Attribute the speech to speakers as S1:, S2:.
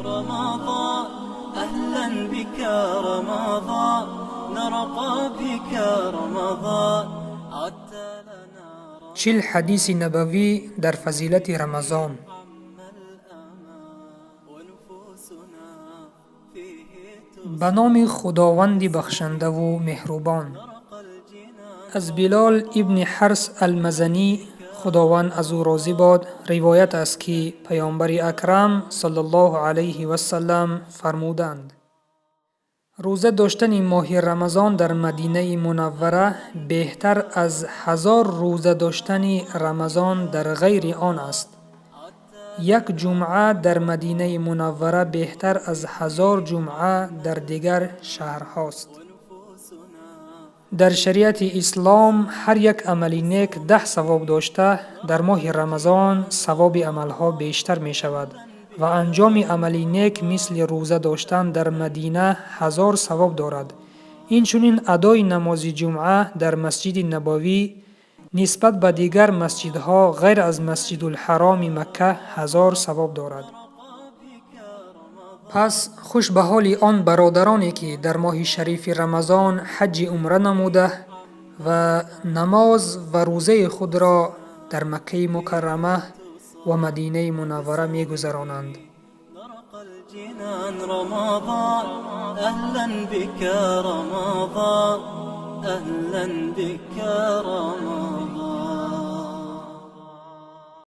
S1: رمضان أهلا بك رمضان نرقى بك رمضان عدت لنا.
S2: 40 ҳадиси набавӣ дар фазилати Рамазон.
S1: ونفوسنا فيه
S2: Ба номи Худованди бахшандаву меҳрубон. Аз Билол ибни Ҳарс Алмазанӣ, Худованд аз ӯ розӣ бод, ривоят аст, ки Паёмбари Акрам саллаллоҳу алайҳи васалам фармуданд: рӯза доштани моҳи Рамазон дар Мадинаи Мунаввара беҳтар аз 1000 рӯза доштани Рамазон дар ғайри он аст. Як ҷумъа дар Мадинаи Мунаввара беҳтар аз 1000 ҷумъа дар дигар шаҳрҳост. Дар шариати ислом ҳар як амали нек 10 савоб дошта, дар моҳи Рамазон савоби амалҳо бештар мешавад ва анҷоми амали нек мисли рӯза доштан дар Мадина 1000 савоб дорад. Инчунин адои намози ҷумъа дар Масҷиди Набавӣ нисбат ба дигар масҷидҳо ғайр аз Масҷидулҳароми Макка 1000 савоб дорад. Пас хуш ба ҳоли он бародароне, ки дар моҳи шарифи Рамазон ҳаҷҷи умра намуда ва намоз ва рӯзаи худро дар Маккаи Мукаррама ва Мадинаи Мунаввара мегузаронанд.
S1: نرقى الجنان رمضان أهلا بك رمضان أهلا بك رمضان.